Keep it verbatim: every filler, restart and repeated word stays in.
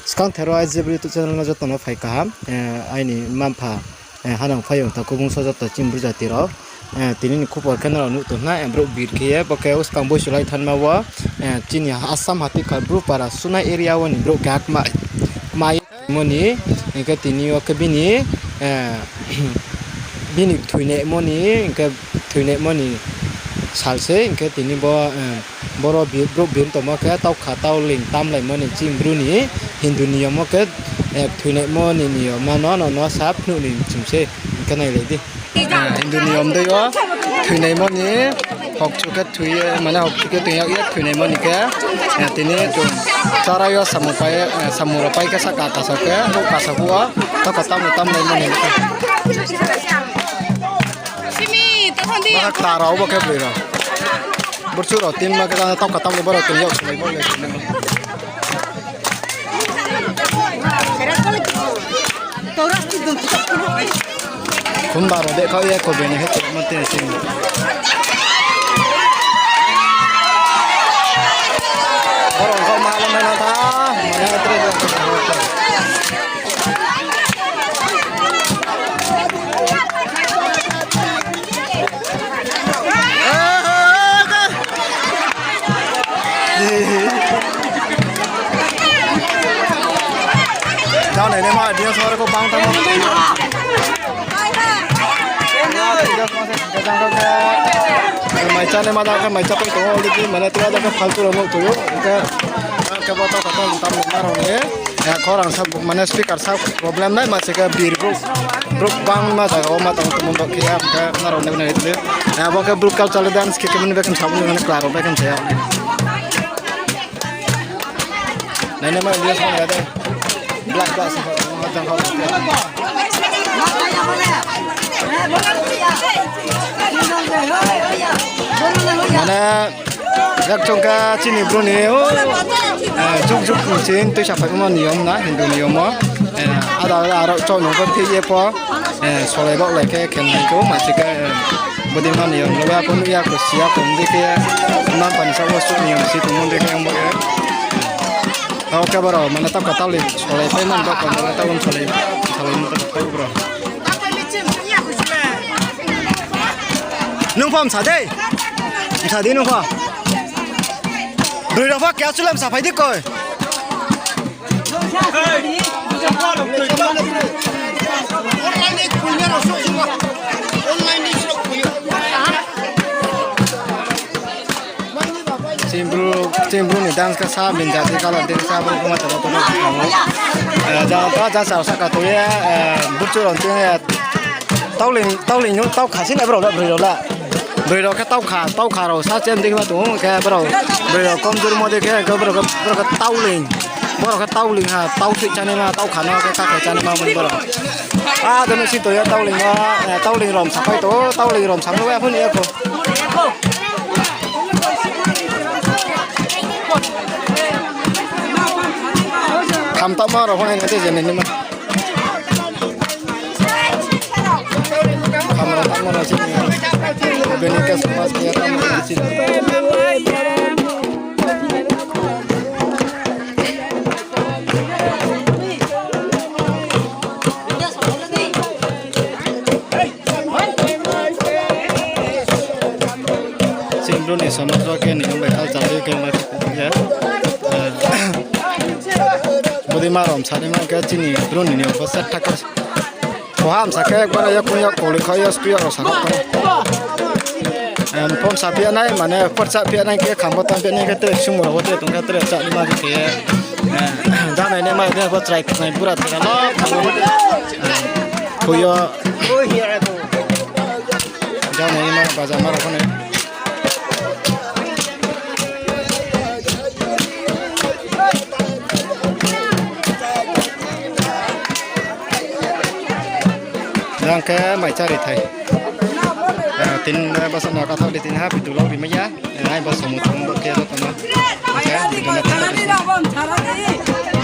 Skang thero I G B YouTube channel no joto no phai kaham, aini mma-mpha, hanang phaiyong takhu bungso joto chini bru jati rao. Tini ni khupor khe nrao nuh tong na, brouh bir khe ye, bo khe uskang boisu lai thanma wo, chini Assam hati kha bru para Sunai area wo ni brouh keha kma, kma ye mo ni, hing khe tini yo khe bini, bini thoinaimo ni, hing khe thoinaimo ni sal se, hing khe tini bo, boro bi-, brouh bir tongmo khe taukha tauling tamlaimo ni chini bru ni Hindu niyom wo khe, thoinaimo ni niyom ma no, no, no sa phnuh ni chung se, hing khe nailai di. Hindu niyom dei yo thoinaimo ni hokchu khe thoi ye, mane hokchu khe tong yag ye thoinaimo ni khe, tini chung chara yo samung pai, samung rao pai khe sahka kasa khe, brouh kasa phuh wo, taukha tamlai tamlaimo ni khe. Simi, tao thang di. Boro kla rao bo khe broi rao. Burchu rao tin ma khe taukha tamlai bo rao tong yag sumai bo le sumai. Khumba rao de kha ye ko bini he tongmo te sing. Boro kha ma lo na na ta, ma ya tre. Jao nai ne ma, dia sore ko bang tamo. Mai cha ne ma da khe mai cha pai tong o, already mane tua da khe faltu rao nuh tong ou. Hing khe, khe bo ta ta ta tam ma rao ni. Khorang sa mane speaker sa problem nai ma se khe bir brouh, brouh bangma zaga wo ma tong tongmo bo khe ya, hing khe nrao nai nai tong di. Bo khe brouh cultural dance khe khe mani bekhem sa mani mane kla rao bekhem sa ya. Nai nai ma English ma ya de. Black black sa ha jang ha. Mane Yak chong kha chini bru ni, o, juk juk chini tuisa phaimo niyom na, Hindu niyom o. Ada ada aro chouh nung pho thik ye pho, solai baohlai khe khe nai khe, ma se khe, bodei ma niyom, loba pho nuh ya kho, si ya kho, hing di khe, mma-mpha ni saoh wo suh niyom si tongmo dei khe, ang bo khe. Tao khe boro, mane tao kha tao le, solai pai man ba kho, mane tao solai, solai man tao kha boro. Nung pho msa dei. Msa di nung pho. Broi rao pho keha chula msa phai di koi. Chini bru, chini bru ni dance khe sa bini jati color dance sa bru kuma tabo tabo. Ja ta ja sa saka tong ye, burchu rao tong ye. Tauling, tauling yo, taukha sini brao la, broi rao la. Broi rao khe taukha, taukha rao sa chen dei ma tong khe brao. Broi rao komjor mo dei khe, khe brao khe, brao khe tauling. Brao khe tauling ha, tau sui chani ma, taukha no khe kakhai chani ma mani brao. A, dono si tong ye tauling no, tauling rom sapai to, tauling rom samlo ya phone ya ko. Tham tama rao phone nai je nai ma. Khamra tangma rao chini. Bini khe samaj khe tangma rao chini. Chini bru ni samaj wo khe ni hing bai culture khe ma khe ya. Bodei ma rom sa ni ma khe chini bru ni ni bo set thak. Koha msa khe ekbar yakung yak koli kha ya stu ya rao sa kha. Em, phone sa phi ya nai, mane, khorcha phi ya nai khe, kham bo tam phi ya nai khe, tre sumur bo tre tong khe, tre cha ni ma khe, eh, janai nai ma khe, bo chrai khnai bura thai no. Em, khui yo. Janai nai ma baja ma rao kho nai. Jang khe mai chari thai. Eh, tin, eh, basa no kathak di tin ha, pitu log di maya. Eh, ai basa mo thang bo khe joto no. Oke, video no kathak di.